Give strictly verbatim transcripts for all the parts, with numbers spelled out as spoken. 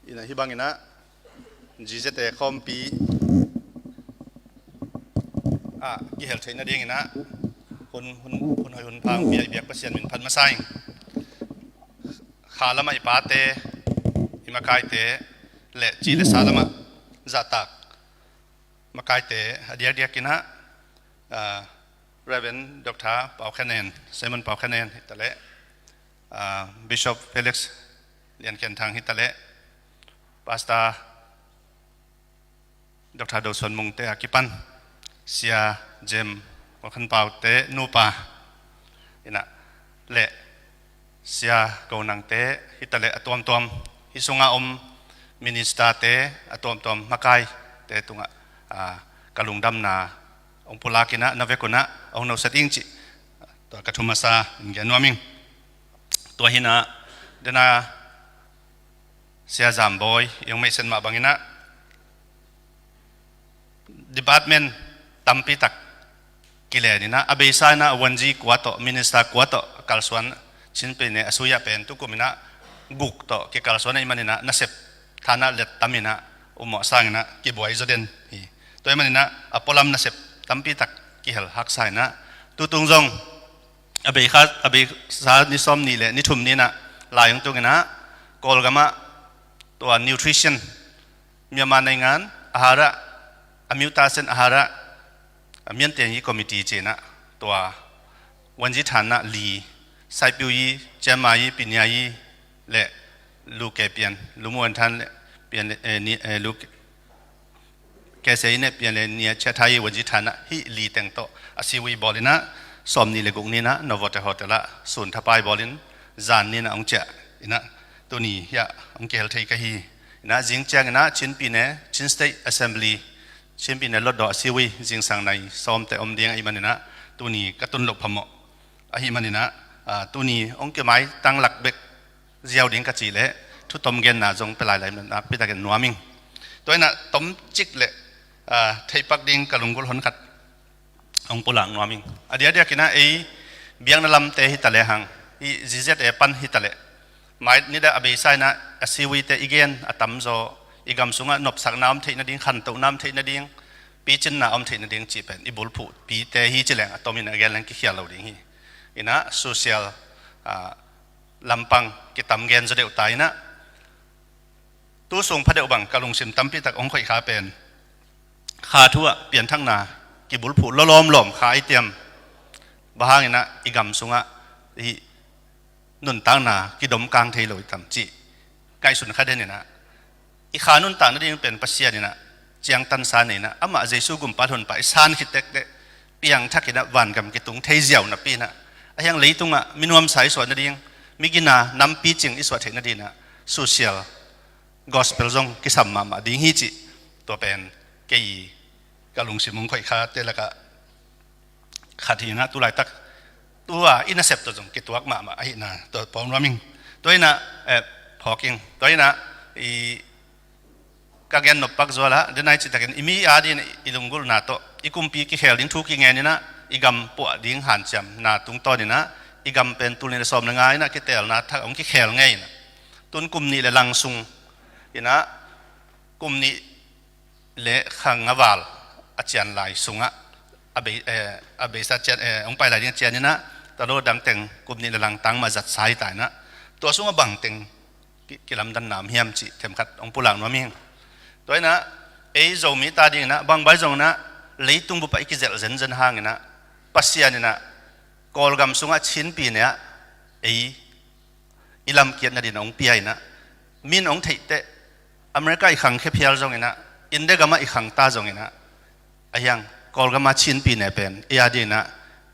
Ina hih bangin ah G Z A khawmpi ah kihel theih nadingin ah hun, hun, hun hoih hun pha hong pia i biak Pasian min phat masa ing. Kha lamah i pate, i makaite le ci le sa lamah zahtak makaite a diakdiakin ah, ah, Reverend Doctor Pau Khan En, Simon Pau Khan En hi ta leh, ah, Bishop Felix Lian Khen Thang hi ta leh, Pastor Doctor Do Suan Mung te a kipan, Sia Jem Kol Khan Pau te nupa ina le Sia Go Nang te hi ta leh a tuamtuam, hih sunga om minister te a tuamtuam, makaite tungah, ah, ka lungdamna hong pulakin ah na vekun ah hong nusia ding cih tua ka thu masa in gen nuam ing. Tua hi in ah, den a Sia Zam Bawi i hong meihset mah bangin ah department tampi tak kilen in ah, a beisa in ah wanzi kua tawh, minister kua tawh kalsuan, Chin Pyine a sui ah pen tukum in ah guk tawh kikalsuan ahih manin ah nasep than ah let tam in ah, um mawh sangin ah kibuai zaw den hi. Tua ahih manin ah a pualam nasep tampi tak kihel haksa in ah, tutung zong a beikha, a beisa ni sawmnih le ni thum ni in ah lai hong tung in ah, Kawlgam ah tua nutrition, Myanmar naingan ahara, a miuta sen ahara, a miantian yi committee ci in ah tua wanzi than ah li, Saipiu yi, Cianma yi, Pinya yi le Lu Ke Pian, Lu Muan Than le Pian le, eh, ni, eh, Lu Ke Ke Sei ne Pian le Nia Chia Thai wanzi than ah hih li teng tawh a siwi bawl in ah, sawmnih le guk ni in ah Novotel Hotel ah sun thapai bawlin zan ni in ah hong ciah in ah, tuni hiah hong kihel thei ka hi. In ah zing ciangin ah Chin Pyine, Chin State Assembly, Chin Pyine Hlutdaw a siwi zingsang nai sawmte om ding ahih manin ah tuni ka tun loh phamawh ahih manin ah, ah, tuni hong kimaitang lak bek ziau ding ka cih leh thu tom genna zong pia lailai, nakpi takin nuam ing. Tua in ah tomcik le, ah, theihpak ding ka lunggulh honkhat hong pulak nuam ing. A diakdiakin ah ei biakna lamte hi ta lehang, hih G Z A pan hi ta leh, mai ni dah a beisa in ah a siwite i gen a tamzaw, i gam sungah nopsakna om theih nading, khantohna om theih nading, picinna om theih nading cih pen i bulphuhpite hi ci leng a tomin a gen leng kikhial lo ding hi. In ah social, ah, lampang kitam gen zaw deuh ta in ah, tu sung phadeuh bang ka lungsim tampi tak hong khoih kha pen kha thu ah pianthakna kibulphuh lawlawm lawm kha i tiam. Bang hangin ah i gam sungah hih nuntakna kidomkang thei lo i tam cih ngaihsun kha den in ah, i kha nuntak nading pen Pasian in ah ciangtansa nei in ah, amah Jesu gumpa hlonpa i san khit tektek piangthak in ah vangam kitung thei ziau napi in ah, a hiang leitungah mi nuamsa i suah nading, mi gina nampi cing i suah theih nading in ah social gospel zong kisam mahmah ding hi cih tua pen kei ka lungsim hong khoih khate lakah khat hi in ah, tu laitak tua i nasep tawh zong kituak mahmah ahihna tua pawng nuam ing. Tua in ah, eh, phawk ing. Tua in ah i ka gen noppak zual ah, den a i cih takin i mi a dingin i lunggulhna tawh i kumpi kikhel ding thu kingen in ah, i gam puah ding hanciamna tungtawn in ah, i gam pen tul nih le sawm le nga in ah kiteelna thak hong kikhel ngei in ah, tun kum nih le lang sung in ah, kum nih le kha nga val a cian lai sungah a bei, eh, a beisa cian, eh, hong pai lai ding a cian in ah, talo dang teng kum nih le lang tang mah zatsa hi ta in ah, tua sungah bang teng ki, kilamdanna om hiam cih themkhat hong pulak nuam ing. Tua in ah ei Zomi ta ding in ah bang bai zong in ah leitung bup ah i kizelh zenzen hang in ah, Pasian in ah Kawlgam sungah Chin Pyine ah ei i lamkiat nadin hong pia in ah, min hong theih teh America i khangkhia phial zong in ah, India gamah i khangta zong in ah, a hiang Kawlgam a Chin Pyine pen ei a dingin ah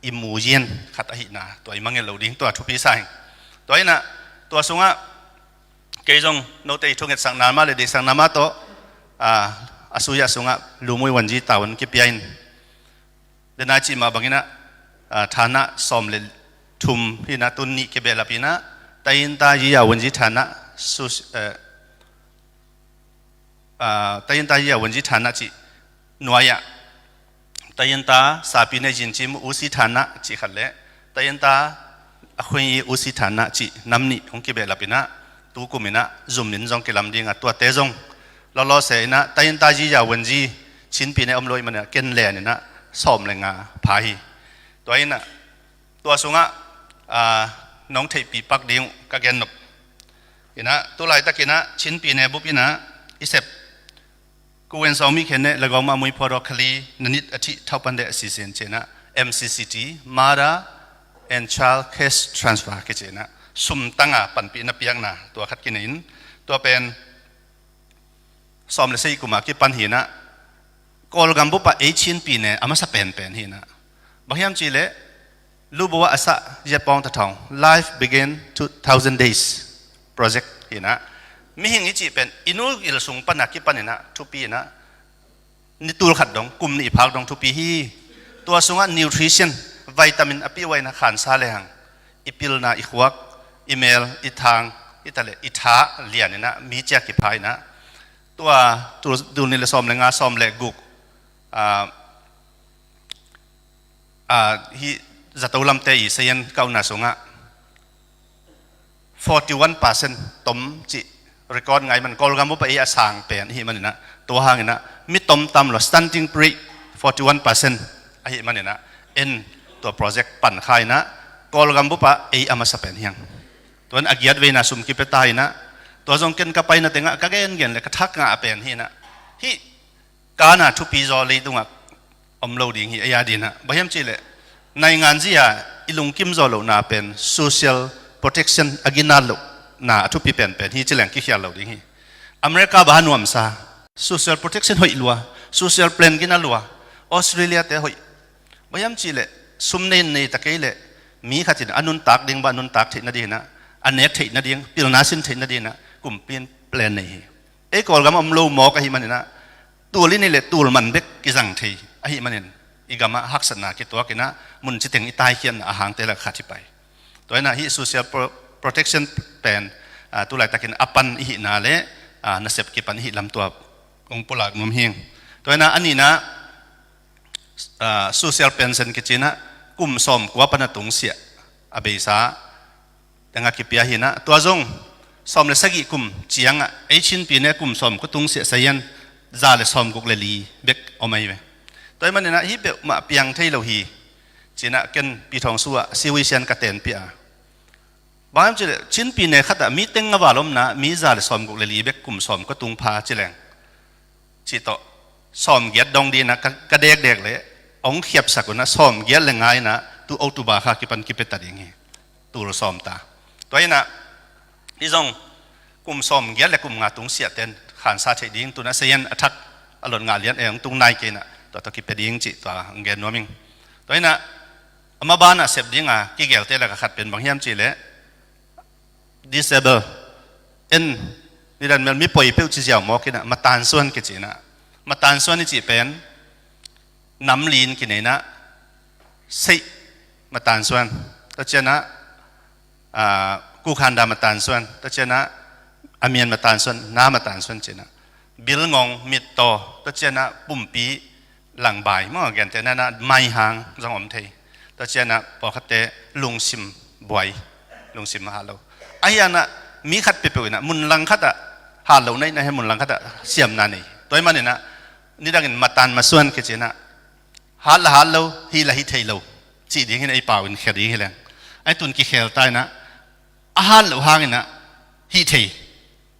i muyin khat ahihna tua i mangngilh loh ding tua thupi sa ing. Tua in ah tua sungah kei zong note i thungetsakna mah le deihsakna mah tawh, ah, a sui ah sungah Lumui wanzi tavuan kipia in, den a i cih mah bangin ah, ah, than ah sawm le thum hi in ah, tun nih kibehlap in ah, Tayinta Yiya wanzi than ah, su, eh, ah, Tayinta Yiya wanzi than ah cih nuai ah, Tayinta Sapine Yinchim Usi than ah cih khat le Tayinta Akhwinyi Usi than ah cih nam nih hong kibehlap in ah, tu kum in ah zum in zong kilam ding a, tuate zong lawlaw se in ah tai in tai zi ya wen zi Chin pi ne om lo ahih manin ah ken len in ah sawm le nga pha hi. Tua in ah tua sungah nong theihpih pak ding uh ka gen nop in ah, tu laitak in ah Chin pi ne bup in ah i sep Kuwen Sawmi khen ne lagawng mah mui phuat aw khali na nit a thih thaupan deh a sisin ci in ah M C C T, Mother and Child Cash Transfer kici in ah sum tang a panpihna piakna tua khat kinei in, tua pen sawm le sagih kum a kipan hi in ah Kawlgam bup ah ei Chin pi ne a masa penpen hi in ah, bang hiam cih leh Lubo ah a sah Yetpawng Thathawng, Life Begin two thousand Days project hi in ah, mihing i cih pen i nu gil sung pan a kipan in ah thupi in ah ni tul khat dong, kum nih phak dong thupi hi. Tua sungah nutrition, vitamin a pih uh a in ah khansa lehang i pilna, i khuak, i mel, i thang, i ta le i tha lian in ah mi ciak kipha in ah, tua tul, tul nih le sawm le nga, sawm le guk, ah, ah, hih zato lamte i sayan kauna sungah forty one percent tom cih record ngai man, Kawlgam bup ah ei a sang pen ahih man in ah, tua hang in ah mi tom tam lo, stunting rate forty one percent ahih man in ah, en tua project pan kha in ah Kawlgam bup ah ei a masa pen hi hang. Tua in a giat veina sum kipia ta in ah, tua zong ken ka paina tengah ka gengen le ka thak ngah a pen hi in ah, hih kana thupi zaw leitungah om lo ding hi. A ya ding ah bang hiam cih leh naingan zia i lungkim zaw lohna pen social protection a ginat lohna a thupi penpen hi ci leng kikhial lo ding hi. America bang a nuamsa, social protection hoih lua, social plan gina lua, Australia te hoih. Bang hiam cih leh sum nei nei ta kei leh mi khat in a nuntak ding bang a nuntak theih nading in ah, a nek theih nading, pilna sin theih nading in ah kumpi in plan nei hi. Ei Kawlgam om lo mawk ahih man in ah, tul i neih leh tul man bek kizang thei ahih manin i gam ah haksatna kituak in ah mun citeng i taikhiatna a hangte lak khat hi pai. Tua in ah hih social pro-, protection pen, ah, tu laitakin a pan i hihna le, ah, nasep kipan i hih lam tua kong pulak nuam hi ing. Tua in ah a nihna, ah, social pension kici in ah kum sawmkua pan a tungsiah a beisa teng a kipia hi in ah, tua zong sawm le sagih kum ciangah ei Chin pi ne kum sawmkua tungsiah sayan za le sawmguk le li bek om ahi ve. Tua ahih man in ah hih peuhmah piang thei lo hi ci in ah ken Pi Thawng Su ah siwisian ka tenpih a, bang hiam cih leh Chin pi ne khat ah mi teng a val omna mi za le sawmguk le li bek kum sawmkua tung pha ci leng cih tawh sawmgiat dong ding in ah ka, ka dekdek leh hong khiapsak un ah sawmgiat le nga in ah tu October kha kipan kipia ta ding hi. Tul sawm ta. Tua in ah i zong kum sawmgiat le kum nga tungsiah ten khansa theih ding, tu in ah sayan a thak a lot ngah lian e hong tung nai kei in ah tua tawh kipia ding cih tua hong gen nuam ing. Tua in ah a maban ah sep ding a kigelte lak a khat pen bang hiam cih leh disable, en, nidang mel mi poi peuh ci ziau mawk in ah matansuan kici in ah, matansuan i cih pen namlin kinei in ah, seih matansuan, tua ciang ah, ah, kukhanda matansuan, tua ciang ah, amian matansuan, na matansuan ci in ah, bilngong, mittaw, tua ciang ah pumpi langbai maw, gentehna in ah maihang zong om thei. Tua ciang ah pawlkhatte lungsim buai, lungsim a hat lo. Ahi hang ah mi khat peuhpeuh in ah mun lang khat ah hat lohna in ah hi, mun lang khat ah siamna nei. Tua ahih man in ah nidangin matan masuan kici in ah, hat la hat lo, hih la hih thei lo cih ding hi in ah, ei pau in khel ding hi leng. Ahi tun kikhel ta in ah, a hat loh hang in ah hih thei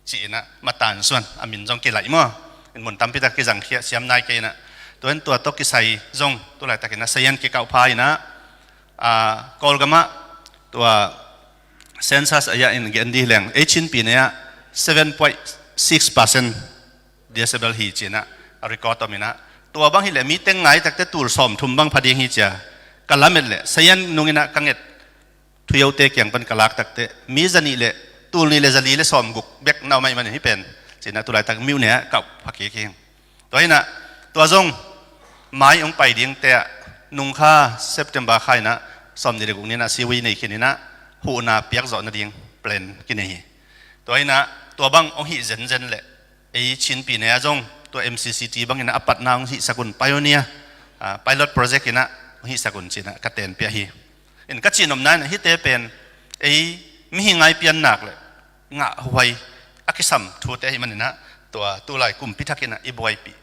ci in ah matansuan a min zong kilaih maw. In mun tampi tak kizang khia siam nai kei in ah. Tua in tua tawh kisai zong tu laitakin ah sayan kikauh pha in ah, ah, Kawlgam ah tua census a ya in gen dih leng ei Chin pi ne ah seven point six percent disable hi ci in ah a record om in ah, tua bang hi leh mi teng ngai takte tul sawmthum bang pha ding hi ci a ka lamet leh sayan nung in ah ka nget thuyote kiang pan ka lak takte mi za nih le tul nih le za li le sawmguk bek na om ahih man in hih pen ci in ah tu laitak miuh ne ah kauh pha kik hi. Tua in ah tua zong mai hong pai dingte ah nung kha September kha in ah sawmnih le guk ni in ah siwui nei khin in ah huhna piak zawh nading plan kinei hi. Tua in ah tua bang hong hih zenzen leh ei Chin pi ne ah zong tua M C C T bang in ah a patna hong hihsak un, pioneer, ah, pilot project in ah hong hihsak un ci in ah ka tenpih hi. In ka cih nopna in ah hihte pen ei mihing a i pian nak leh ngahhuai a kisam thute ahih maninah, tua tulai kumpi thakinah i buaipih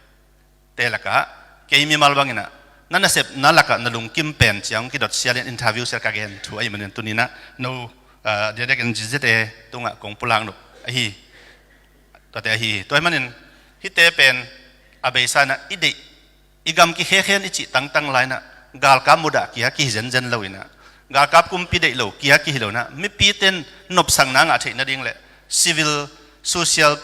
te lakah kei mimal banginah na nasepna lakah na lungkim pen ciang kidot sialin interview sial ka gen thu ahih manin tuninah no, ah, diakdiakin G Z A tungah kong pulak nop ahi. Tuate ahi. Tua ahih manin hihte pen a beisa inah i deih, i gam kikhekhen i cih tangtang lai inah galkap mudah kia kihi zenzen lo inah, galkap kumpi deih lo kia kihi lo inah, mipite in nopsakna ngah theih nading le civil, social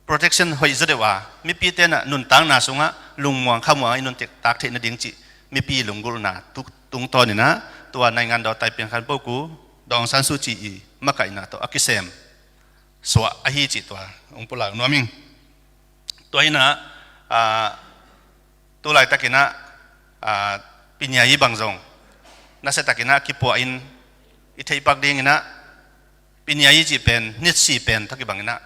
protection hoih zaw deuh a, mipite inah nuntakna sungah lungmuang khamuang i nuntak theih nading cih mipi lunggulhna tu-, tungtawn inah tua naingan daw tai piangkhan poku Daw Aung San Suu Kyi i makaihna tawh a kisem suah ahi cih tua hong pulak nuam ing. Tua inah, ah, tulaitakinah, ah, Pinyayi bang zong nasiatakinah kipuahin i theihpak dinginah Pinyayi cih pen nitsi pen tawh kibanginah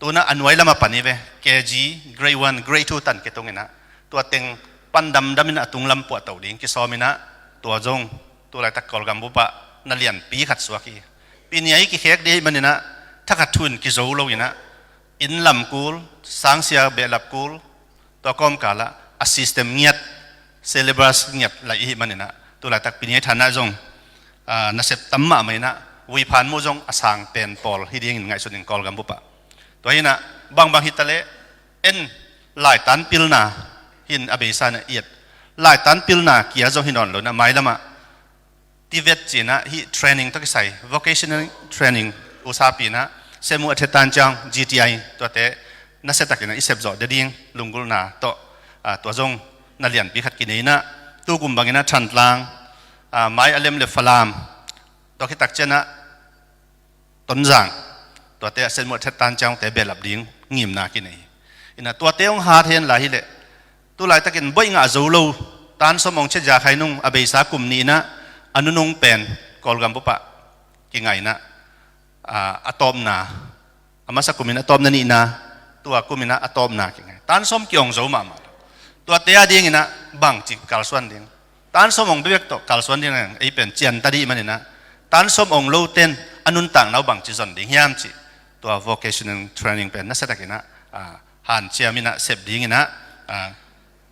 tunah a nuai lam a pan hi ve, K G, grade one, grade two tan kitunginah tua teng pan damdaminah a tunglam puahto ding kisawminah tua zong tulaitak Kawlgam bupah na lianpi khat suak hi. Pinyayi kikhek dih ahih maninah thakhat thu in kizo lo inah inn lam kul, sangsia behlap kul, tua kawmkalah a system ngiat, syllabus ngiat lai ihih maninah tulaitak Pinyayi thanah zong, ah, nasep tam mahmah inah vuiphan muh zong a sang pen pawl hi dingin ngaihsun in Kawlgam bupah. Tua hinah bangbang hitaleh en laitan pilna hin a beisa inah i et. Laitan pilna kia zong hi nawn lo inah mailamah TVET cinah hih training tawh kisai vocational training usapi inah Setmuh Athedtan Chang, G T I, tuate nasiatakinah i sepzawh ding lunggulhna tawh, ah, tua zong na lianpi khat kinei inah tukum banginah Thantlang, ah, mai a lem le Falam, tua khit tak cianah Tonzang, tuate a Setmuh Athedtan Changte behlap ding ngimna kinei. Inah tuate hong hat hen lai hileh tulaitakin boih ngah zo lo, tan sawm hong chia za khai nung a beisa kum nih inah a nunung pen Kawlgam bupah kingai inah, ah, a tawpna, a masa kumin a tawpna nihna, tua kuminah a tawpna kingai. Tan sawm ki-ong zo mahmah lo. Tuate a dinginah bangci kalsuan ding, tan sawm ong bebek tawh kalsuan ding leng ei pen cianta dih maninah tan sawm ong loten a nuntakna uh bangci zon ding hiam cih tua vocational training pen nasiatakinah, ah, hanciaminah sep dinginah, ah,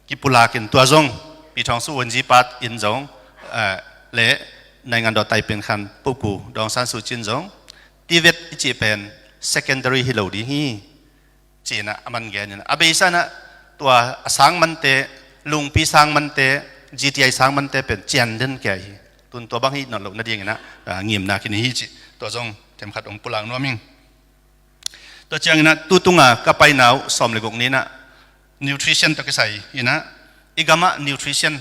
kipulakin tua zong Pi Thawng Suu Wungyi Pat in zong, ah, le naingan daw tai piangkhan poku Daw Aung San Suu Kyi in zong TVET i cih pen secondary hi lo ding hi. Cinah a man genin a beisa inah tua a sang mante, lungpi sang mante, G T I sang mante pen cian den kia hi. Tun tua bang hi nawn loh nadinginah, ah, ngimna kinei hi cih tua zong themkhat hong pulak nuam ing. Tua cianginah tutunga ka paina uh sawm le guk ni inah nutrition tawh kisai inah i gamah nutrition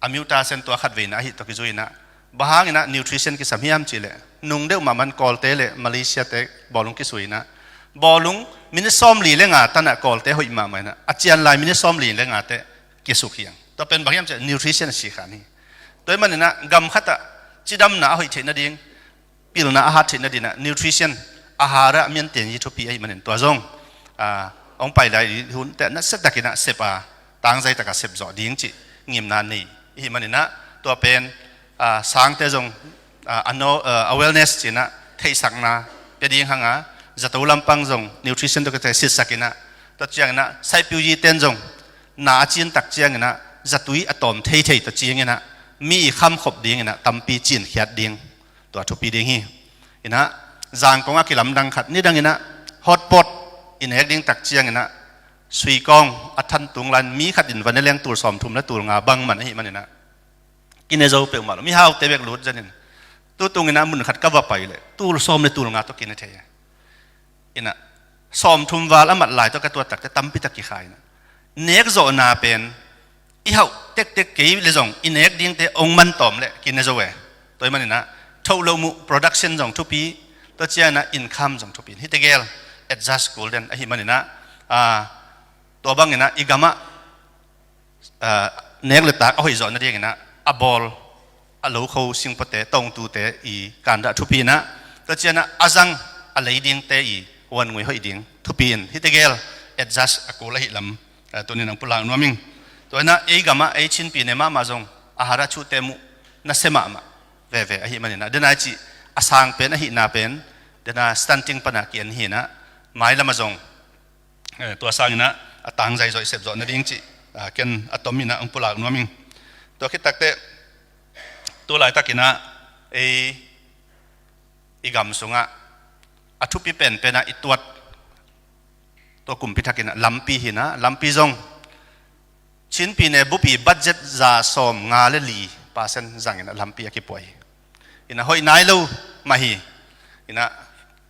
a miuta sen tua khat vei inah ahi tawh kizui inah bang hanginah nutrition kisam hiam cihleh nung deuh mahmah in Kawlte le Malaysia te bawlung kisui inah bawlung minit sawmli le nga tanah Kawlte hoih mahmah inah a cian lai minit sawmli le nga te kisuk hiang. Tua pen bang hiam cihleh nutrition a sikhan hi. Tua ahih maninah gam khatah cidamna a hoih theih nading, pilna a hat theih nadinah nutrition, ahara mianten hi thupi ahih manin tua zong, ah, hong pai lai hunte nasiatakinah sep a tangzaitakah sepzawh ding cih ngimna nei ihih maninah tua pen, ah, sangte zong, ah, a no, ah, awareness cinah theihsakna pia ding hanga zato lampang zong nutrition tawh kisai sitsakinah tua cianginah saipiuyi ten zong na a cintak cianginah zatui a tawm theithei tawh cianginah mi i khamkhop dinginah tampi cinkhiat ding tua thupi ding hi. Inah zangkong a kilamdang khat nidanginah hotpot i nek ding tak cianginah suikawng a thantung lan mi khat in va ne leng tul sawmthum le tul nga bang man ahih maninah kine zo peuhmah lo, mihaute bek lut zenin tutunginah mun khat ka va pai leh tul sawm le tul nga tawh kine thei. Inah sawmthum val a mat lai tawh ka tuat takte tampitak kikha inah nekzawhna pen i hauh tektek kei le zong i nek dingte ong man tawm leh kine zo e. Tua ahih maninah thoh loh muh production zong thupi, tua cianginah income zong thupi in hihte gel adjust kul den ahih maninah, ah, tua banginah i gamah, ah, nek le tak a hoihzawh nadinginah a bawl a lokho singpawte tongtute i kandah thupi inah tua cianginah a zang a lei dingte i huan ngui hoih ding thupi in hihte gel adjust a kul ahih lam, ah, tunin ang pulak nuam ing. Tua inah ei gamah ei Chinpi ne mahmah zong ahara chuhte muh nasia mahmah veve ahih maninah denai cih a sang pen ahihna pen Dena stunting pana ki-en hi inah, mailam a zong, eh, tua sang inah a tangzai zawh i sep zawh nading cih, ah, ken a tom inah hong pulak nuam ing. Tua khit takteh, tu laitak inah ei i gam sungah a thupi penpen ah i tuat tua kumpi thak inah lampi hi inah, lampi zong Chin pyine bup i budget za sawm nga le li percent zang inah lampi a kipuai hi. Inah hoih nai lo mah hi. Inah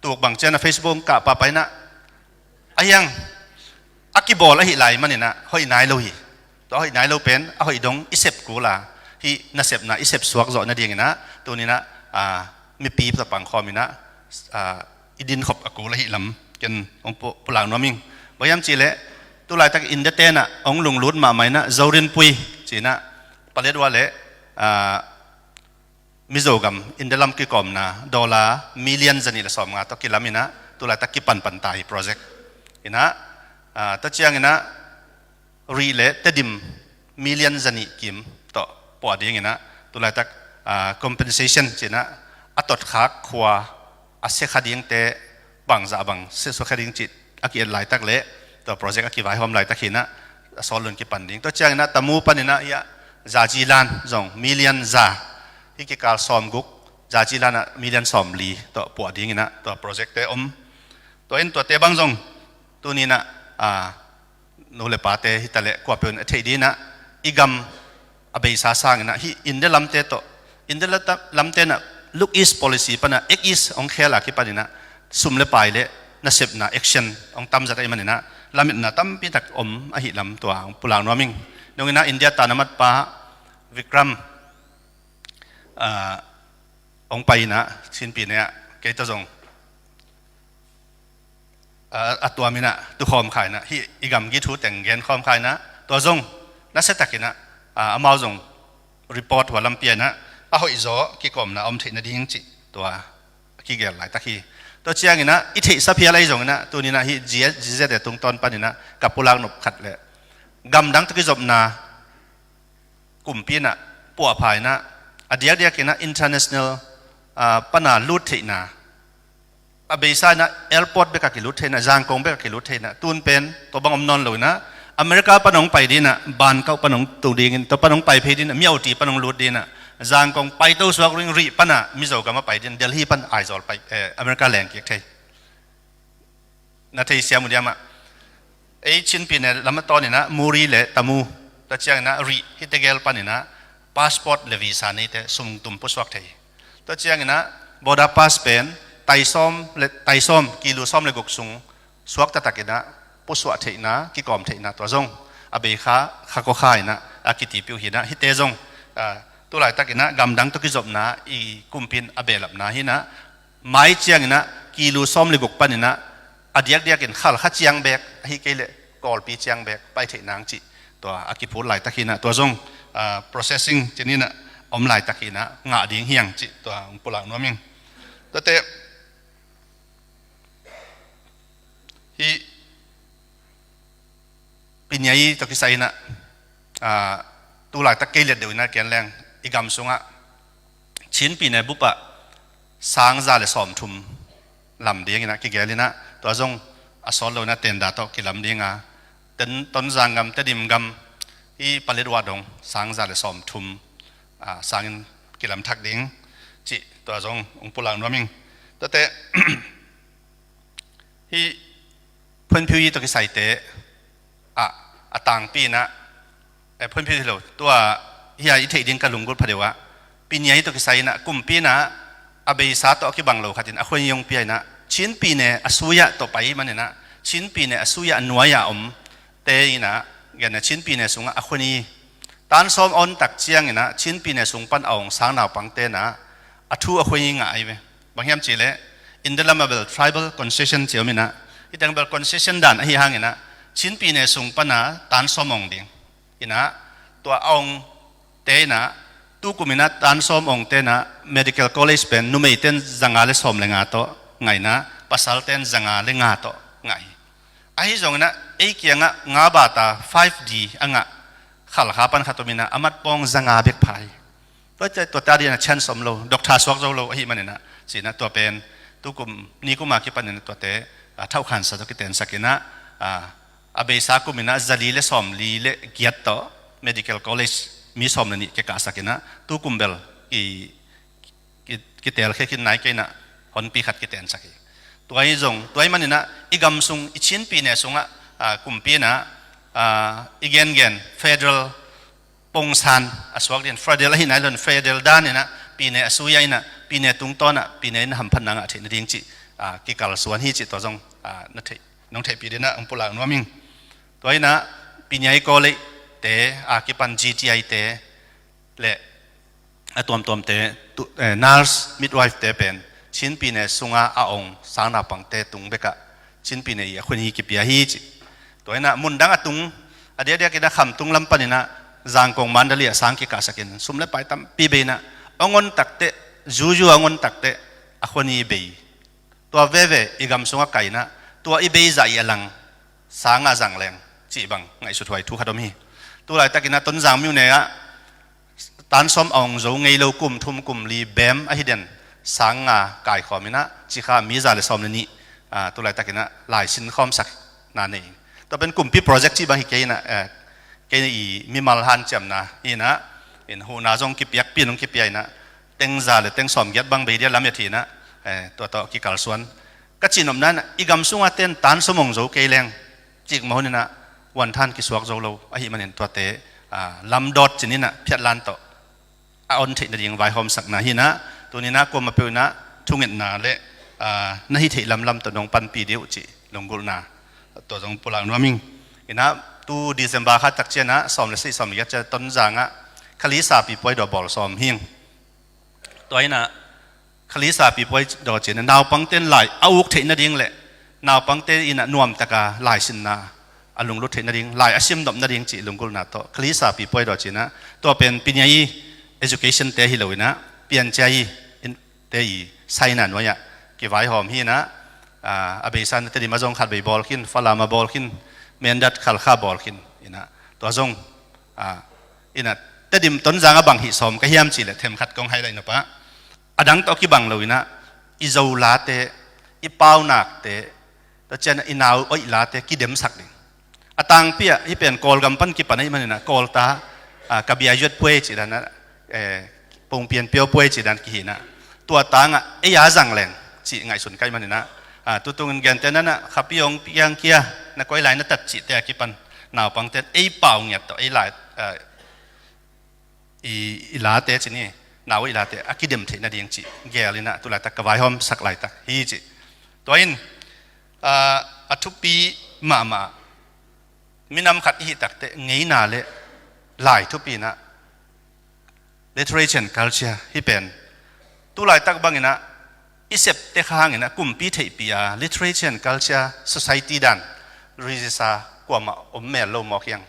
tuk bang ciang a Facebook kah pahpah inah, a hiang a kibawl ahi lai man inah hoih nai lo hi. Tua hoih nai lo pen a hoih dong i sep kul a, hih nasepna i sep suak zawh nading inah tuni inah, ah, mipi tawh pangkhawm inah, ah, i dinkhop a kul ahi lam ken hong pu-, pulak nuam ing. Bang hiam cih leh tu laitak India te inah hong lunglut mahmah inah Zorin Pui ci inah Paletwa le, ah, Mizo gam India lam kikawmna dollar million zanih le sawmnga tawh kilam inah tu laitak kipanpan ta hi project. Inah, ah, tua ciang inah Rih le Tedim million zanih kim tawh puah ding inah tu laitak, ah, compensation ci inah a totkhak khua a siakha dingte bangzah bang siakha ding cih a ki-et laitak le tua project a kivaihawm laitak hi inah a sawl lun kipan ding. Tua ciang inah Tamu pan inah hiah Zajilan zong million za, hih kikal sawmguk, Zajilan ah million sawmli tawh puah ding inah tua project te om. Tua in tuate bang zong tuni inah, ah, nu le pate hi taleh kuapeuh in a theih ding inah i gam a beisa sang inah hih India lamte tawh, India la-, lamte inah Look East policy pana Act East hong khel a kipan inah sum le pai le nasepna action hong tamzat ahih man inah lametna tampi tak om ahi lam tua hong pulak nuam ing. Nung inah India tanamat pa Vikram, ah, hong pai inah Chin pyine ah kei tawh zong, ah, a tuam inah tukhawm kha inah hih i gamgi thu teng genkhawm kha inah tua zong nasia tak inah, ah, amau zong report hua lam pia inah a hoihzaw kikawmna om theih nading cih tua a kigel laitak hi. Tua ciang inah i theihsa phial ahi zong inah tuni inah hih G Z, G Z a tungtawn pan inah ka pulak nop khat leh gamdang tawh kizopna kumpi inah puahpha inah a diakdiak inah international, ah, pana lut theihna, a beisa inah airport bek a kilut theihna, Zangkong bek a kilut theihna, tun pen tua bang om nawn lo inah America pan hong pai ding inah, Bangkok pan hong tung ding in, tua pan hong pai phei ding inah, Myawaddy pan hong lut ding inah, Zangkong paito suak ring Rih pana Mizo gam a pai ding, Delhi pan Aizawl pai, eh, America leng kik thei. Na theisiam uh diam ah, ei Chin pyine lam a tawn inah Muri le Tamu, tua ciang inah Rih hihte gel pan inah passport le visa neite sum tum pusuak thei hi. Tua ciang inah border pass pen tai sawm le, tai sawm, kilo sawm le guk sung suak taktak inah pusuah theihna, kikawm theihna tua zong a bei kha, kha kua kha inah a kitipiu hi inah hihte zong, ah, tu laitak inah gamdang tawh kizopna i kumpi in a behlapna hi inah mai ciang inah kilo sawm le guk pan inah a diakdiak in Khalkha ciang bek, ahi kei leh Kawlpi ciang bek pai theih nang cih tua a kiphut laitak hi inah tua zong, ah, processing ci ni inah om laitak hi inah ngah ding hi hang cih tua hong pulak nuam ing. Tuate hih pyine tawh kisai inah, ah, tu laitak kei liat deuh inah ken leng i gam sungah Chin pyine bup ah sang za le sawmthum lam ding inah kigel inah tua zong a sawt lo inah tender tawh kilam ding a, Tonzang gam, Tedim gam, hih Paletwa dong sang za le sawmthum, ah, sangin kilam thak ding cih tua zong hong pulak nuam ing. Tuate hih Phunphiu tawh kisaite ah a tangpi inah, eh, Phunphiu hi lo, tua hih a i theih ding ka lunggulh phadeuh ah pyine tawh kisai inah kumpi inah a beisa tawh a kibang lo khat in a khuani hong pia inah Chin pyine a sui ah tawh pai man inah Chin pyine a sui ah a nuai a omte inah gen a Chin pyine sungah a khuani tan sawm a on tak ciang inah Chin pyine sung pan a ong sang naupangte inah a thu a khuani ngah ahi ve. Bang hiam cih leh India lam a bel tribal concession ci om inah, hih teng bel concession dan ahi hang inah Chin pyine sung pana tan sawm ong ding inah tua a ongte inah tukum inah tan sawm ongte inah medical college pen numeite in za nga le sawm le nga tawh ngah inah pasalte in za nga le nga tawh ngah hi. Ahi zong inah ei kiangah nga bata five D a ngah Khalkha pan khat om inah a matpawng za nga bek pha hi. Tua, tua, tua ta ding a chance om lo, doctor suak zo lo ahih man inah ci inah tua pen Tukum, nikum a kipanin tuate, ah, thauhkhansa tawh kitensak inah, ah, a beisa kum inah zali le sawmli le giat tawh Medical College mi sawm le nih kikahsak inah, tukum bel ki, ki, kitelkhia khin nai kei inah honpi khat kitensak hi. Tua hi zong, tua hi maninah i gam sung, i Chin pyine sungah, ah, kumpi inah, ah, i gengen federal pongsan a suak ding, federal ahi nai lo in, federal dan inah pyine a sui-a inah, pyine tungtawnah pyine in hamphatna ngah theih nading cih, ah, kikalsuan hi cih tua zong, ah, na theih, nong theihpih dinah hong pulak nuam ing. Tua inah pyine i kawleite, ah, kipan G T I te le a tuamtuamte, tu, eh, nurse, midwife te pen Chin pyine sunga a ong sang naupangte tung bekah Chin pyine i a khuni kipia hi cih. Tua inah mundang a tung, a diakdiak inah Khamtung lam paninah Zangkong, Mandalay ah sang kikahsakin sum le pai tampi bei inah, a ngon takteh, zuzu a ngon takteh a khuni bei. Tua veve i gam sungah kai inah, tua i bei zah i a lang sang nga zang leng cih bang ngaihsut huai thu khat om hi. Tulaitak inah Tonzang myone ah tan sawm a ong zo ngei lo, kum thum kum li bem ahi den sang nga kaikhawm inah, Cikha mi za le sawm le nih, ah, tulaitak inah lai sinkhawmsakna nei. Tua pen kumpi project cih bang hi kei inah, eh, kei i mimal hanciamna hi inah, in huhna zong kipiakpi in hong kipia inah, teng za le teng sawmgiat bang bei dia lamet hi inah, eh, tua tawh kikalsuan. Ka cihnopna inah i gam sunga ten tan sawm ong zo kei leng, cikmah hun inah wanthan kisuak zo lo ahi manin tuate, ah, lamdawt cin inah phiatlan tawh a on theih nading vaihawmsakna hi inah, tuni inah kuamah peuh inah thungetna le, ah, na hi theih lamlam tawh nong panpih dih uh cih lunggulhna tua zong pulak nuam ing. Inah tu December kha tak cianah sawm le sih sawm le giat ciah Tonzang ah Khalisa pipuai daw bawl sawm hi ing. Tua inah Khalisa pipuai daw cianah naupangte in lai a uk theih nading le naupangte inah nuamtaka lai sinna a lunglut theih nading, lai a simnop nading cih lunggulhna tawh Khalisa pipuai daw cianah, tua pen pyine i education te hi lo inah, piancia i in, te i saina nuai-ah kivaihawm hi inah, ah, a beisa inah Tedim ah zong khatvei bawl khin, Falam ah bawl khin, Mindat, Khalkha bawl khin inah, tua zong, ah, inah Tedim Tonzang ah bang hih sawm ka hiam cih leh themkhat kong hai lai nop ah, a dang tawh kibang lo inah i Zo late, i paunakte, tua cianah i nau oih late kidemsak ding. A tangpi ah hih pen Kawlgam pan kipan ahih maninah Kawlta, ah, ka bia yuat puai cih dan ah, eh, pongpian pio puai cih dan kihi inah, tua tangah ei a zang leng cih ngaihsun ka hih maninah, ah, tutungin gente nanah khapi ong piang kia, na koi lai na tat cihte a kipan naupangte in ei pau ngiat tawh ei lai, ah, i, i late cih ni, nau i late a kidem theih nading cih gel inah tulaitak ka vaihawmsak laitak hi cih. Tua in, ah, a thupi mahmah minam khat i hih takteh ngeina le lai thupi inah literature and culture hih pen tulaitak bang inah i septe khang inah kumpi theihpih a literature and culture society dan register kuamah om mel lo mawk hiang.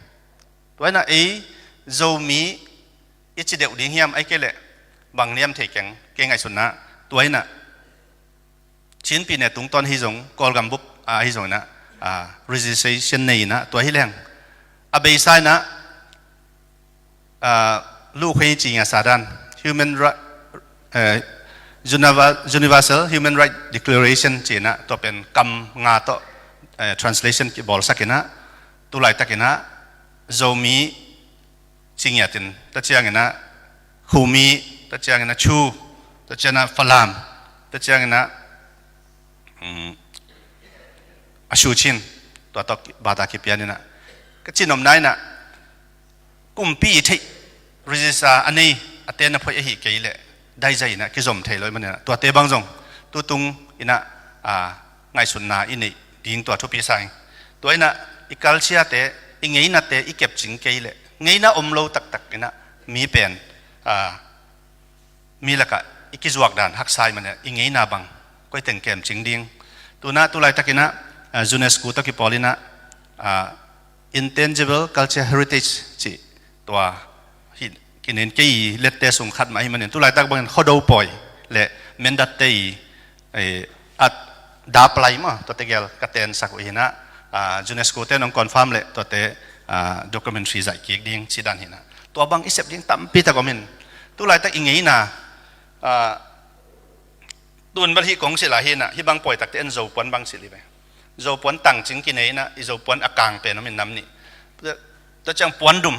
Tua inah ei Zomi i ci deuh ding hiam, ahih kei leh bang niam thei keng, kei ngaihsutna tua inah Chin pyine tungtawn hi zong, Kawlgam bup, ah, hi zong inah, ah, registration nei inah tua hi leng. A beisa inah, ah, lukhei ci ngiasa dan, human ri-, eh, Univer-, Universal Human Right Declaration ci inah, tua pen kam nga tawh, eh, translation kibawlsak inah, tulaitak inah Zomi ci ngiatin, tua ciang inah Khumi, tua ciang inah Chu, tua ciang inah Falam, tua ciang inah, mm, a Shu Chin, tua tawh bata kipian inah. Ka cihnopna inah kumpi i theih, register a nei, a ten a phoih ahih kei leh daizai inah kizom thei lo ahih maninah, tuate bang zong tutung inah, ah, ngaihsutna i neih ding tua thupi sa ing. Tua inah i culture te, i ngeinate i kepcing kei leh ngeina om lo taktak inah mi pen, ah, mi lakah i kizuak dan haksa ahih maninah i ngeina bang koi teng kemcing ding. Tunah tulaitak inah, ah, UNESCO tawh kipawl inah, ah, Intangible Culture Heritage cih tua hi, kinen kei i lette sung khat mah ahih manin tulaitak bangin Khuado pawi le Mindat te i, eh, a dap lai maw, tua tegel ka tensak uh hi inah, ah, UNESCO te nong confirm leh tuate, ah, documentary zaih kik ding cih dan hi inah. Tua bang i sep ding tampi tak om in, tulaitak i ngeina, ah, Tun bel hih kong silh ah hi inah, hih bang pawi takte en Zopuan bang silh hi ve. Zopuan tangcing kinei inah, i Zopuan a kang pen om in nam nih. Tua ciang puandum.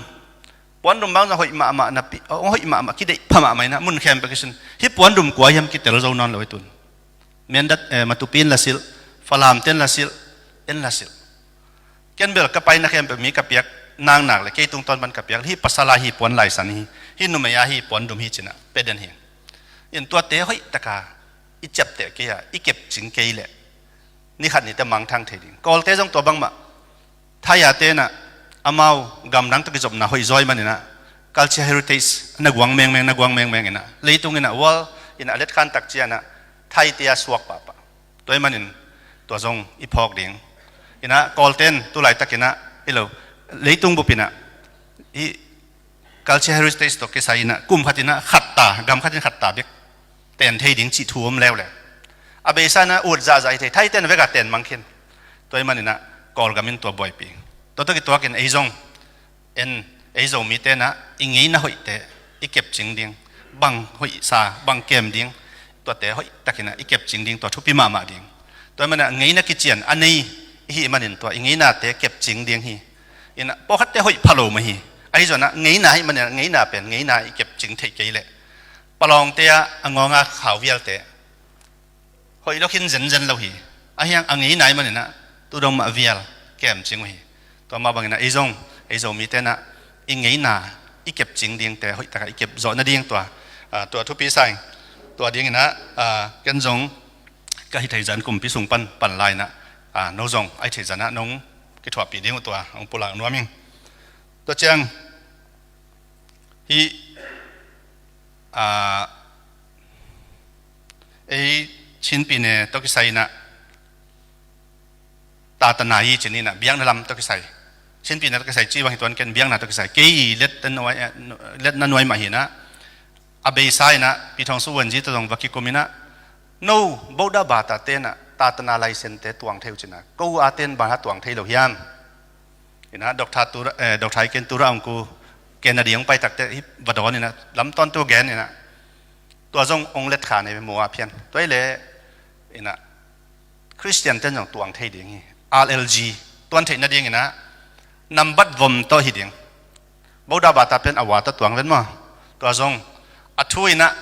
Puandum bang zong hoih mahmah napi, hong hoih mahmah kideih pha mahmah inah, mun khempeuh kisin. Hih puandum kua hiam kitel zo nawn lo hi tun. Mindat, eh, Matupi in la silh, Falam ten la silh, en la silh. Ken bel ka paina khempeuh mi ka piak naknak le kei tungtawn pan ka piak, hih pasal a hih puan laisan hi, hih numei a hih puandum hi ci inah pe den hi. In tuate hoih taka i ciapteh kei a, i kepcing kei leh ni khat ni teh mangthang thei ding. Kawlte zong tua bangmah. Thai-a te inah amau gamdang tawh kizopna hoih zaw ahih man inah culture heritage na guang mengmeng, na guang mengmeng inah, leitung inah world inah a letkhan tak ciang inah Thai te a suak pahpah. Tua ahih manin tua zong i phawk ding. Inah Kawlte in tu laitak inah hi lo, leitung bup inah hih culture heritage tawh kisai inah kum khat inah khat ta, gam khat in khat ta bek ten thei ding cih thu om leuleu. A beisa inah ut zahzah hi thei, Thai ten vek a ten mang khin. Tua ahih man inah Kawlgam in tua buaipih. Tua tawh kituak in ei zong en, ei Zomite inah i ngeina hoihte i kepcing ding, bang hoihsa, bang kem ding, tuate hoih tak inah i kepcing ding, tua thupi mahmah ding. Tua ahih man inah ngeina kician a nei i hih manin tua i ngeinate kepcing ding hi. Inah pawlkhatte hoih pha lo mah hi. Ahi zong inah ngeina ahih man inah ngeina pen ngeina i kepcing theih kei leh palawngte ah a ngawng a khau vialte hoih lo khin zenzen lo hi. Ahi hang a ngeina ahih man inah tu dong mah vial kemcing uh hi. Tua mah bang inah ei zong, ei Zomite inah i ngeina i kepcing dingte hoih taka i kep zawh nading tua, ah, tua thupi sa ing. Tua ding inah, ah, ken zong ka hih theih zah in kumpi sung pan pan lai inah, ah, no zong a hih theih zah inah nong kithuahpih ding uh tua hong pulak nuam ing. Tua ciang hih, ah, ei Chin pyine tawh kisai inah tatana hi ci ni inah, biakna lam tawh kisai. Chin pyine tawh kisai cih bang hi tuan, ken biakna tawh kisai. Kei i let na nuai, eh, let na nuai mah hi inah, a beisa inah Pi Thawng Suu Wungyi tawh zong va kikum inah, no Buddha bata te inah tatana laisente tuang thei uh ci inah, ko a ten bang a tuang thei lo hiam? Inah Doctor Tura, eh, Doctor Hiken Tura Aung Ku Kennedy hong pai takte hih va dawn inah lamtawnte uh gen inah, tua zong hong let kha nei ve, mu a phian. Tua hi leh inah Khristian ten zong tuang thei ding hi. R L G tuan theih nading inah nambat vom tawh hi ding. Buddha bata pen a wa tawh tuang ven maw. Tua zong a thu inah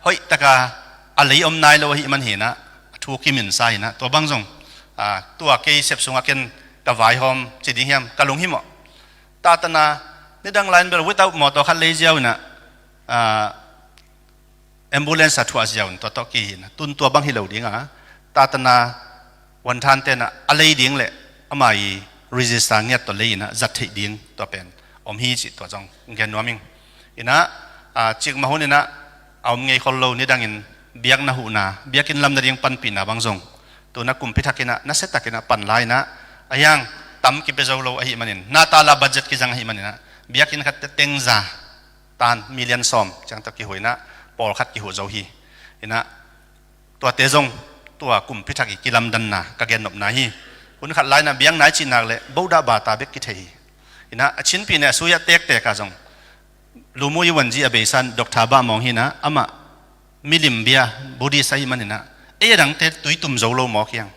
hoih taka a lei om nai lo ahih man hi inah a thu kiminsa hi inah, tua bang zong, ah, tua kei sep sungah ken ka vaihawm ci ding hiam, ka lunghimawh. Tatana nidang lai in bel without mawtaw khat lei ziau inah, ah, ambulance a thuah ziau in tua tawh kihi inah, tun tua bang hi lo ding a, tatana wanthante inah a lei ding leh ama i register ngiat tawh lei inah zat theih ding tua pen om hi cih tua zong gen nuam ing. Inah, ah, cikmah hun inah a om ngei khol lo, nidangin biakna huhna, biakinn lam nading panpihna bang zong tu inah kumpi thak inah nasia tak inah pan lai inah, ahi hang tam kipia zo lo ahih manin, Natal a budget kizang ahih man inah biakinn khat teh teng za tan, million sawm ciang tawh kihuh inah, pawlkhat kihuh zo hi. Inah tuate zong tua kumpi thak i kilamdanna ka gennopna hi. Hun khat lai inah biakna i cih nak leh Buddha bata bek kithei hi. Inah a Chin pyine a sui a tektek ah zong Lumuyi Wungyi a beisa in Doctor Bah Maung hi inah, amah milim bia Buddhist ahih man inah, ei a dangte tui tum zo lo mawk hi hang.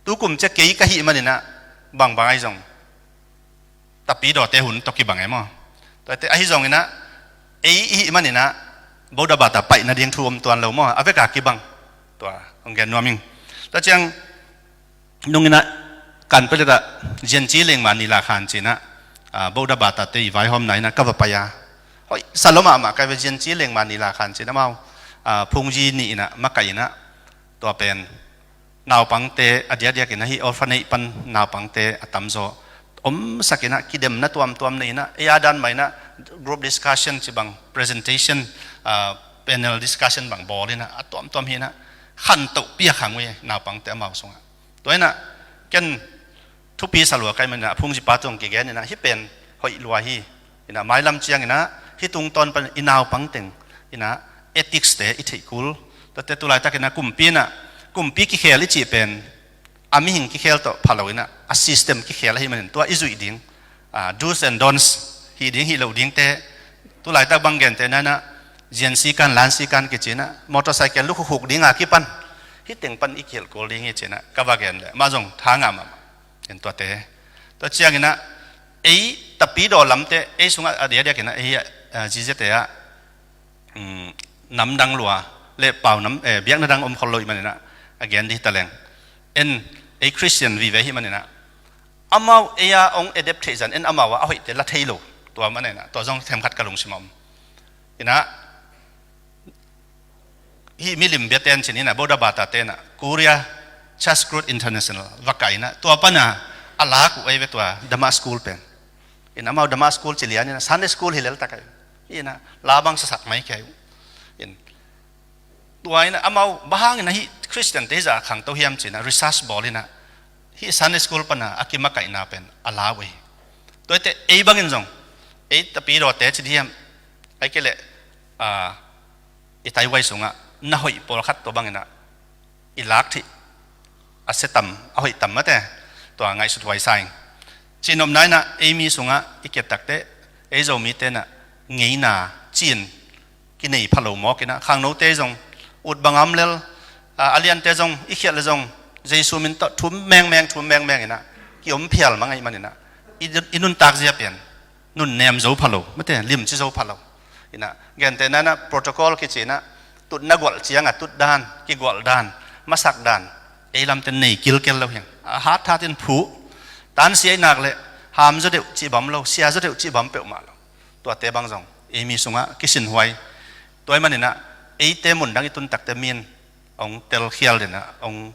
Tu kum ciang kei ka hih man inah bangbang ahi zong, Tapidawte hun tawh kibang e maw. Tuate ahi zong inah ei i hih man inah Buddha bata paih nading thu om tuan lo maw, a vek a kibang. Tua hong gen nuam ing. Tua ciang nung inah Kanpetlet ah Zhangye Lengma Nila Khan ci inah, ah, Buddha bata te i vaihawmna inah ka va pai a, hoih sa lua mahmah ka hi ve. Zhangye Lengma Nila Khan ci inah amau, ah, phungzi nih inah makaih inah, tua pen naupangte a diakdiak inah hih orphanage pan naupangte a tamzaw omsak inah kidemna tuamtuam nei inah, ei a dan mah inah group discussion ci bang, presentation, ah, panel discussion bang bawl inah a tuamtuam hi inah, khantoh piak hang uh hi naupangte amau sungah. Tua inah ken thupi sa lua ka hih man inah a phungzipa tawh kigen inah hih pen hoih lua hi. Inah mailam ciang inah hih tungtawn pan i naupang teng inah ethics te i theih kul. Tuate tu laitak inah kumpi inah, kumpi kikhel i cih pen a mihing kikhel tawh pha lo inah a system kikhel ahih manin tua i zuih ding, ah, do's and don'ts, hih ding hih loh dingte, tu laitak bang gente inah, inah Zhangye Lengma Nila Khan kici inah motorcycle lukhukhuk ding a kipan Hih teng pan i kihilh kul ding hi ci-in ah ka va gen leh amah zong tha ngah mahmah. En tuate. Tua ciangin ah ei tapidaw lamte, ei sungah a diakdiakin ah ei, ah, ziziate ah, um, namdang lua leh pau nam, eh, biakna dang om khol lo ahih manin ah a gen ding hi ta leng. En ei Khristian vive ahih manin ah amau ei a hong adapt theih zah en amau a a hoihte la thei lo. Tua manin ah tua zong themkhat ka lungsim ah om. In ah hih milim biate in ci-in ah Buddha bata te in ah Korea Church Growth International va kah in ah tua pan ah a lak uh ahi ve tua Dhamma School pen. In ah amau Dhamma School ci lian in ah Sunday School hi lel tak ahi. In ah la bang sasak mai kei uh. In tua in ah amau bang hangin ah hih Khristiante hih zah khangto hiam ci-in ah research bawl in ah hih Sunday School pan ah a kimakaihna pen a la uh hi. Tua hi teh ei bangin zong ei tapidawte ci ding hiam, ahih kei leh, ah, i taihuai sungah na hoih pawlkhat tua bangin ah i lak theih a sia tam, a hoih tam mate, tua ngaihsut huai sa ing. Cihnopna in ah ei mi sungah i kiat tak teh ei Zomite in ah ngeina cin kinei pha lo mawk in ah khangnote zong ut bang a om lel, ah, a liante zong i khialh leh zong Jesu min tawh thum mengmeng, thum mengmeng in ah ki-om phial mang ahih manin ah i, i nuntak zia pen nunnem zo pha lo, mate, limci zo pha lo. In ah gentehna in ah protocol kici in ah tutna gualh ciang a tut dan, kigualh dan, masak dan ei lamte nei kilkel lo hi hang. A hatthat in phuh, tansia i nak leh ham zaw deuh cih bang om lo, sia zaw deuh cih bang om peuhmah lo. Tuate bang zong ei mi sungah kisin huai. Tua ahih manin ah eite mundang i tun tak teh mi in hong telkhial den ah, hong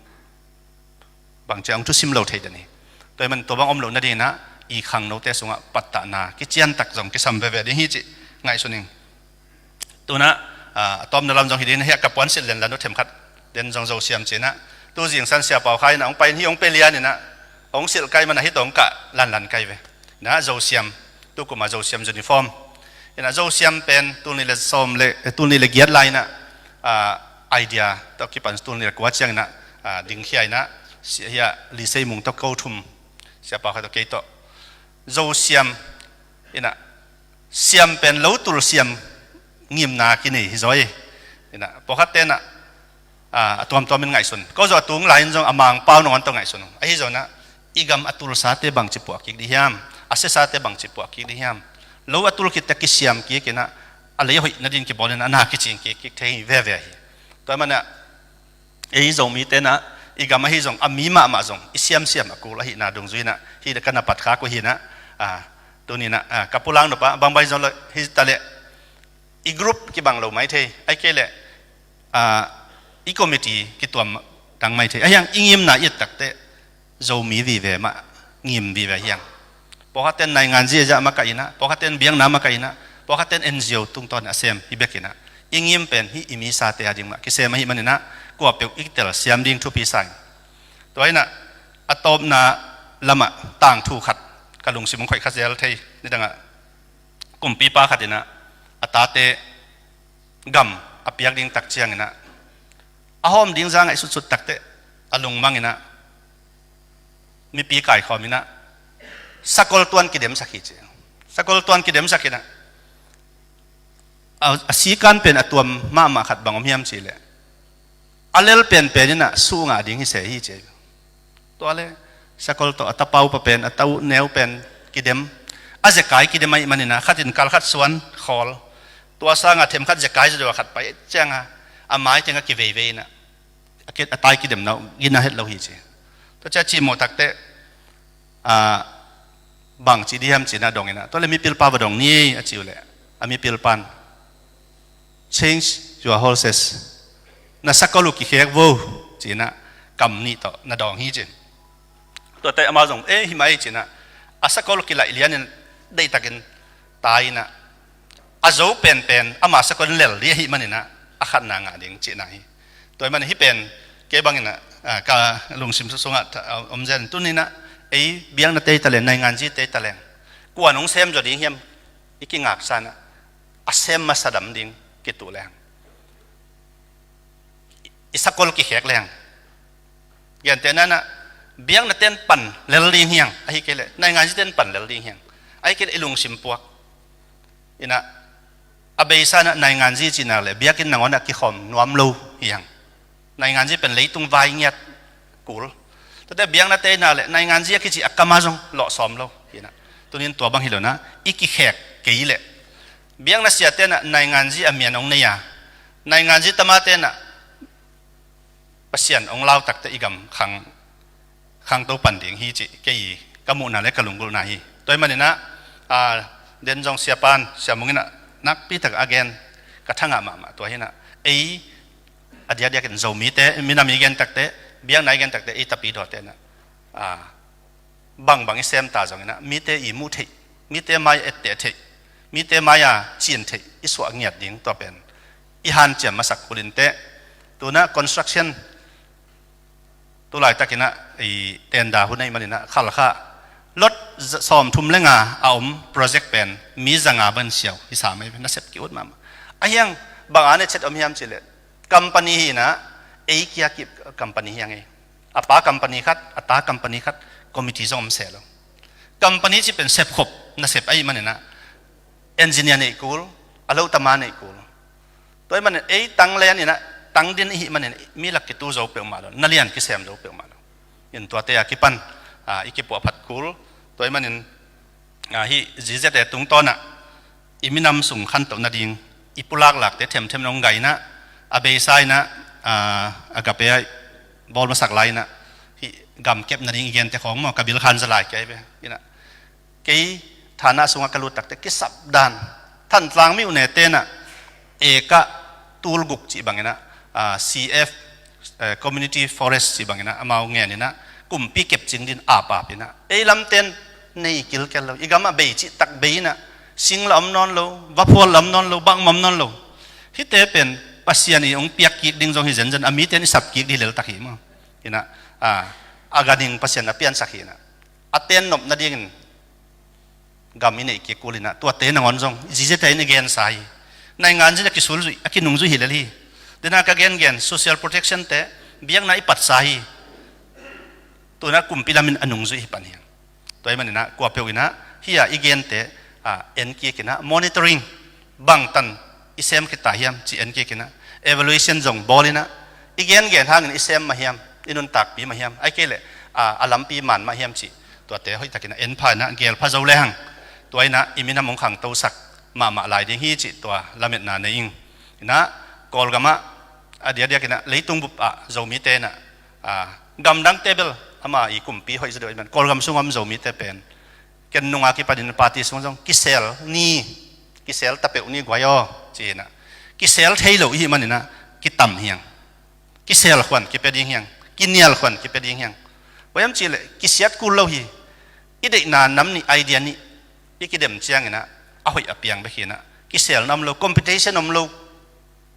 bangci a hong thusim lo thei den hi. Tua ahih manin tua bang om loh nadingin ah i khangnote sungah pattahna kician tak zong kisam veve ding hi cih ngaihsun ing. Tu-in ah, ah, a tawpna lam zong hi ding, hih a ka puansilh lenlan uh themkhat den zong Zosiam ci-in ah tu zingsang Sia Pau Khai in ah hong pai in hih hong pia lian in ah hong silh kei manin ah hih tawh hong kah lanlan kei ve. In ah Zosiam, tu kum a Zosiam uniform. In ah Zosiam pen tul nih leh sawm leh, eh, tul nih leh giat lai in ah, ah, idea tawh kipan tul nih leh kua ciangin ah, ah, dingkhia in ah, Sia, hih a Li Sei Mung tawh ko thum, Sia Pau Khai tawh kei tawh. Zosiam, in ah siam pen lo tul siam ngimna kinei hi zaw hi. In ah pawlkhatte in ah, ah, a tuamtuam in ngaihsun. Ko zong a tung lai in zong a Mangpau nangawn tawh ngaihsun. Ahi zongin ah i gam a tulsate bangci puah kik ding hiam, a siasate bangci puah kik ding hiam. Lo a tul khit teh kisiam kik in ah a lei hoih nadingin kibawl in ah a na kicing kik kik thei veve hi. Tua ahih manin ah ei Zomite in ah i gam ahi zong, a mi mahmah zong i siamsiam a kul ahihna dungzui in ah hih ka na patkhak uh hi in ah, ah, tuni in ah, ah, ka pulak nop ah bang bang hi zong leh, hi ta leh i group kibang lo mai thei, ahih kei leh, ah, i committee kituam dang mai thei. Ahi hang i ngimna i et tak teh Zomi vive mah ngim vive hi hang. Pawlkhatte in nainganzi a zah makaih in ah, pawlkhatte in biakna makaih in ah, pawlkhatte in N G O tungtawn in a sem hi bek in ah i ngim pen hih i misate a ding mah kisem ahih manin ah kuapeuh i telsiam ding thupi sa ing. Tua in ah a tawpna lamah tangthu khat ka lungsim hong khoih kha zel thei. Nidangah kumpipa khat in ah a tate gam a piak ding tak ciangin ah a hawm ding za ngaihsutsut tak teh a lungmang in ah mipi kaikhawm in ah sakol tuan kidemsak hi ci. Sakol tuan kidemsak in ah a, a sikan pen a tuam mahmah khat bang om hiam cih leh a lel penpen in ah suh ngah ding hi se hi ci. Tua leh sakol tawh a tapa upa pen, a ta u neu pen kidem, a zekai kidem ahih manin ah khat in kal khat suan khawl. Tua sangin themkhat zekai zaw deuh a khat pai ciangin a mai teng ah kiveivei in ah a ki, a tai kidemna uh gina het lo hi ci. Tua ciang a cihmawh tak teh, ah, bang ci ding hiam ci-in a dong in ah, tua leh mipilpa va dong ni a ci uh leh, a mipilpa in, "Change your horses. Na sakol uh kikhek vo," ci-in ah kam nih tawh na dawng hi ci. Tua teh amau zong, "Eh, hi mai," ci-in ah a sakol uh kilaih lian in deihtakin tai in ah a zo penpen ama sakol in lel ding ahih manin ah a khatna ngah ding cihna hi. Tua ahih manin hih pen kei bangin ah, ah, ka lungsim sung sungah tha-, ah, om zen. Tuni in ah ei biaknate hi ta leng, nainganzite hi ta leng, kua'n hong sem zaw ding hiam i kingaksa in ah a sem masa dam ding kituh leng, i sakol kikhek leng, gentehna in ah biaknate in pan lel ding hi hang, ahih kei leh nainganzite in pan lel ding hi hang, ahih kei leh i lungsim puak in ah a beisa in ah nainganzi cihna leh biakinn nangawn ah kikhawm nuam lo hi hang. Nainganzi pen leitung vai ngiat kul. Tuate biakna te ina le nainganzi a kici a kama zong lawh sawm lo hi na. Tunin tua bang hi lo na, i kikhek kei le biakna siate na nainganzi a mian ong nei a, nainganzi tamate na Pasian ong lau takte i gam khang, khangto pan ding hi ci kei ka muhna le ka lunggulhna hi. Tua hi manin ah, a, den zong siapan siamung in ah nakpi tak a gen ka thangah mahmah tua hi na. Ei a diakdiakin Zomite, minam i gen takte, biakna i gen takte, ei tapi dawte na, a, bangbang i sem ta zongin ah mite i muh theih, mite mai etteh theih, mite mai a cin theih i suah ngiat ding tua pen i hanciam masak kulin teh. Tuna construction tu laitakin ah i tender hun ahih manin ah Khalkha lot za-, sawmthum le nga a om project pen mi za nga bang siau hi sam ei, nasep ki-ut mahmah. A hiang bang a ne chet om hiam cih leh company hi na, ei kia kip company hiang ei. A pa company khat, a ta company khat, committee zong om se lo. Company ci pen sepkhop nasep ahih manin ah engineer neih kul, a lo tama neih kul. Tua ahih manin ei tang lian in ah, tang din i hih manin mi lak kitu zo peuhmah lo, na lian kisem zo peuhmah lo. In tuate a kipan, a, i kipuah phat kul. Tua ahih manin, a, hih zizete tungtawn ah i minam sung khantoh nading i pulaklakte themthem nong gai in ah, a beisa in ah, a, a gape ah bawl masak lai in ah, hih gam kep nading i gente khawng maw, ka bil khan za lai kei ve in ah. Kei thana sungah ka lut takte kisap dan, Thantlang mi unete na, eka tulguk cih bangin ah, a, C F, eh, community forest cih bangin ah amau ngen in ah kumpi kepcing din apap in ah, ei lamten nei kilkel lo, i gam ah bei cih tak bei in ah, sing la om nawn lo, vaphual la om nawn lo, bangmah om nawn lo. Hihte pen Pasian i hong piak kik ding zong hi zenzen, a miten i sap kik ding hi leltak hi maw. In ah, a, a ganhing Pasian a piansak hi in ah, a ten nop nadingin gam i neih kik kul in ah, tuate nangawn zong zizete in i gensa hi. Nainganzi a kisulzuih, a kinungzuih hi lel hi. Dena ka gengen social protection te biakna i patsa hi. Tuna kumpi lamin a nungzuih hi pan hi. Tua ahih manin ah kuapeuh in ah hih a i gente, a, en kik in ah monitoring, bangtan i sem khit ta hiam ci en kik in ah, evaluation zong bawl in ah, i gengen hangin i sem mah hiam, i nuntakpi mah hiam, ahih kei leh, a, a lampi man mah hiam cih tuate hoihtakin ah en pha in ah gel pha zo lehang, tua in ah i minam hong khangtosak mahmah lai ding hi cih tua lametna nei ing. In ah Kawlgam ah a diakdiakin ah leitung bup ah Zomite in ah, a, gamdangte bel ama i kumpi hoih zaw deuh ahih man Kawlgam sung om Zomite pen ken nunga kipanin party sung zong kisel ni, kisel ta peuh ni guai aw ci in ah, kisel thei lo i hih manin ah kitam hiang, kisel khuan kipia ding hiang, kinial khuan kipia ding hiang. Bang hiam cih leh kisiat kul lo hi. I deihna nam nih, idea nih i kidem ciangin ah a hoih a piang bek hi in ah, kiselna om lo, competition om lo,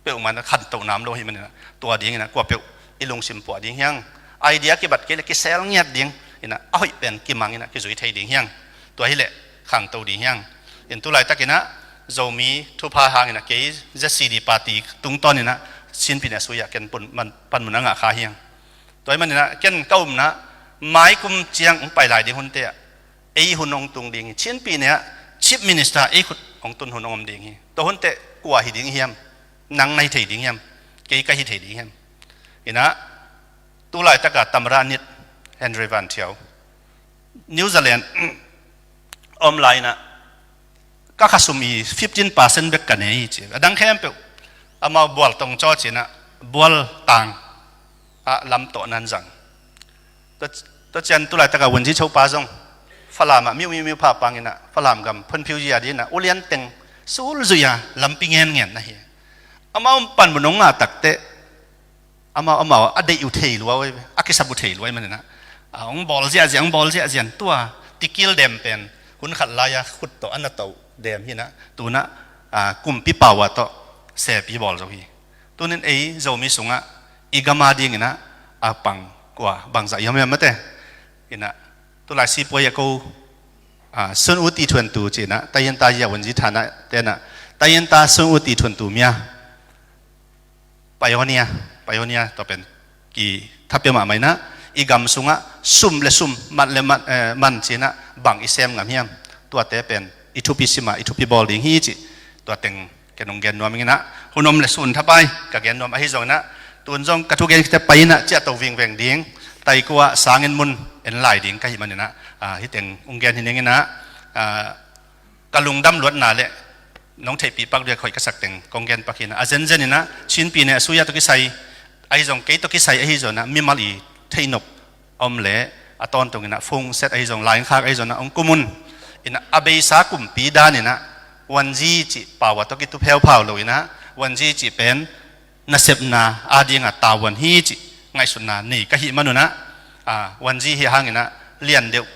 peuhmah in ah khantohna om lo hi manin ah, tua dingin ah kuapeuh i lungsim puah ding hiang. Idea kibat kei leh kisel ngiat ding in ah, a hoih pen kimang in ah kizui thei ding hiang. Tua hi leh khangto ding hiang. In tu laitakin ah Zomi thupha hangin ah kei Z C D party tungtawn in ah Chin Pyine Sui ah ken pun man, panmun a ngah kha hiang. Tua ahih manin ah ken ka upna, mai kum ciang hong pai lai ding hunte ah ei hun hong tung ding hi. Chin Pyine ah Chief Minister ei khut hong tun hun hong om ding hi. Tua hun teh kua hi ding hiam? Nang na hi thei ding hiam? Kei ka hi thei ding hiam? In ah tu laitaka Tamara Nit, Henry Van Thiau, New Zealand om lai in ah ka khasum i fifteen percent bek ka nei hi ci. A dang khempeuh amau bual tong caw ci in ah bual tang ah lam tawh nan zang. Tua, tua ciang tu laitaka Wunzi Chopa zong Falam ah miumiu miu pha pang in ah Falam gam phonphiu zia ding in ah ulian teng sulzui a lampi ngenngen na hi. Amau panmun hong ngah takteh amau, amau a deih uh thei lua uh, a kisap uh thei lua uh manin ah, a, hong bawl ziahziah, hong bawl ziahziah in tua tikil dem pen hun khat lai-a khut tawh a na toh dem hi in ah, tu in ah, a, kumpi pau a tawh sepi bawl zo hi. Tunin ei Zomi sungah i gam a dingin ah a pang kua bangzah i om hiam mate? In ah tu lai sipuai a ko, a, Sun U Ti Thuan Tu ci in ah, Tayinta Yawunzi Thana te in ah, Tayinta Sun U Ti Thuan Tu Mya, pioneer, pioneer tua pen kitha pia mahmah in ah, i gam sungah sum le sum, man le man, eh, man ci in ah bang i sem ngam hiam? Tuate pen i thupi sim a, i thupi bawl ding hi cih tua teng ken hong gen nuam ing in ah, hun om le sun thapai ka gen nuam ahi zongin ah, Tun zong ka thugen khit teh pai in ah ciahto vingveng ding, taikua sangin mun en lai ding ka hih manin ah, ah, hih teng hong gen hi ning in ah, ah, ka lungdam luatna le nong theihpih pak ding a hoih ka sak teng kong gen pak hi in ah, a zenzen in ah Chin Pi ne a Suya tawh kisai ahi zong, kei tawh kisai ahi zong in ah mimal i theihnop a om leh a tawntung in ah phungset ahi zong, laingkhak ahi zong in ah hong kum un. In ah a beisa kumpi dan in ah Wanzi cih pau a tawh kitu pheuphau lo in ah Wanzi cih pen nasepna ading a tavuan hi cih ngaihsutna nei ka hih man un ah, ah, Wanzi hi hang in ah lian deuh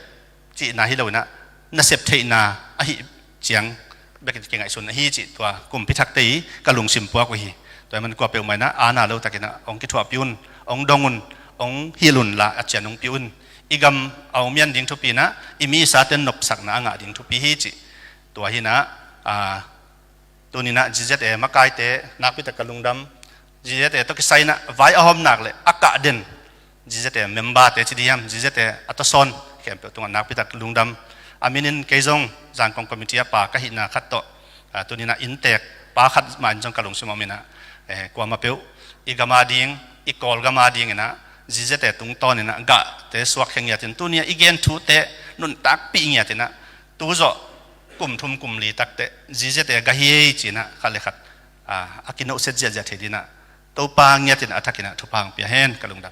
cihna hi lo in ah nasep theihna ahi ciang bek in kingaihsun ahi cih tua kumpi thakte i ka lungsim puak uh hi. Tua ahih man kua peuhmah in ah aana lo tak in ah hong kithuahpih un, hong dong un, hong hilh un la a cian hong pia un. I gam a hong mian ding thupi in ah i misa ten nopsakna a ngah ding thupi hi cih. Tua hi in ah, ah, tuni in ah GZA makaite nakpi tak ka lungdam. GZA tawh kisai in ah vai a hawm nak le a kah den GZA member te ci ding hiam, GZA a tawsawn khempeuh tungah nakpi tak lungdam. A min in kei zong Zangkong Committee a pa ka hihna khat tawh, ah, tuni in ah inntek pa khat mah in zong ka lungsim a om in ah, eh, kuamah peuh i gam ading, i Kawlgam ading in ah GZA tungtawn in ah gahte suak khe ngiat in, tuni a i gen thute nuntakpih ngiat in ah tu zawh kum thum kum li tak teh GZA gah hi ei ci in ah khat le khat, ah, a kinohset ziahziah thei ding in ah Topa ngiat in a thak in ah thupha hong pia hen. Ka lungdam.